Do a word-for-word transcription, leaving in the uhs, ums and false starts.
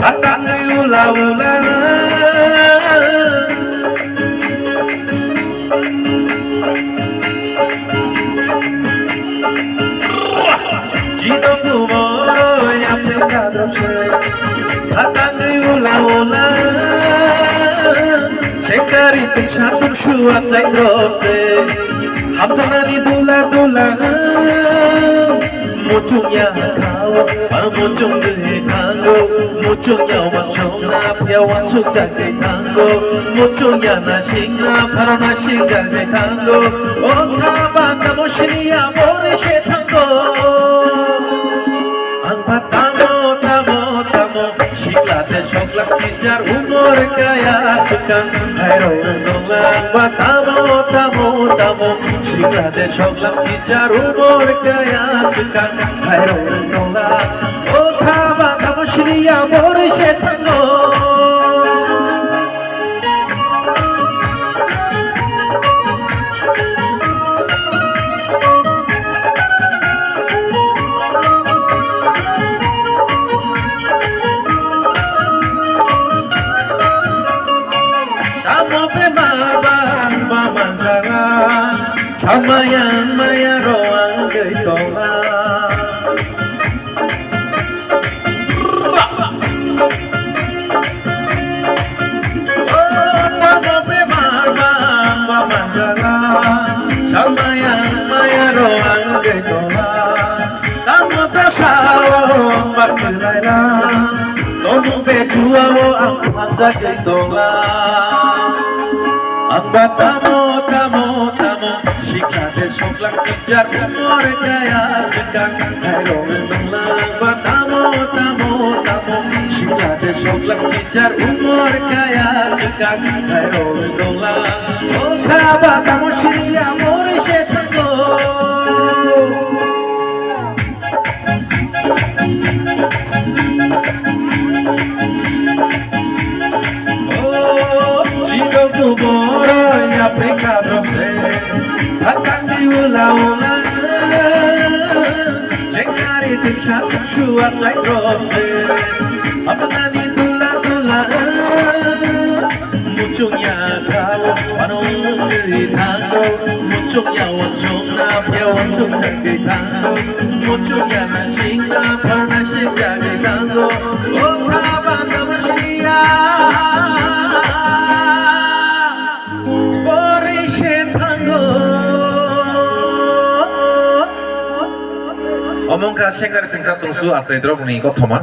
Phatangwi ula ula. Chidong kuboroi Africa drop se. Phatangwi ula ula. Sengkari tungsa tungsu achai drop se. Hamthanani dula dula. Muchungya khao, aro muchungwi thango. Muchungya wansukna, phiya wansuk jagwi thango. Muchungya nasikna, pharo nasik jagwi thango. O khaba tamo siniya, bori se thango. Ang ba tamo, tamo, tamo. Sikla de soklang chichar umor kaya swkang, hairok wng tonglang ba tamo, tamo, tamo. Sikla de soklang chichar umor kaya swkang, hairok wng tonglang. O kha ba tamo siriya bori se thango. Tamo bemar bang ba manjaga, samayang maya roang gei tonga. Tamo bemar bang ba manjaga, samayang maya roang gei tonga. Tamo ta sao ba kelaila, tamo be juao ang manjagei tonga. Ang ba tamo, tamo, tamo, sikla de soklang chichar umor kaya swkang, hairok wng tonglang ba tamo, tamo, tamo, sikla de soklang chichar umor kaya swkang, hairok wng tonglang. O kha ba tamo siriya bori se thango. O, chidok tu boro Africa drop se, phatang di ula ula, jengari tingsa tingsu achai drop se, atanani dula dula. Muchungya khao, ano wngwi thango. Muchungya wansukna, phiya wansuk sakwi thango. Muchungya nasikna, phano nasikjagwi thango. O kha ba tamo siriya. Bori se thango. Omo wngkha Sengkari Tingsa Tungsu Achai Drop ni kothoma.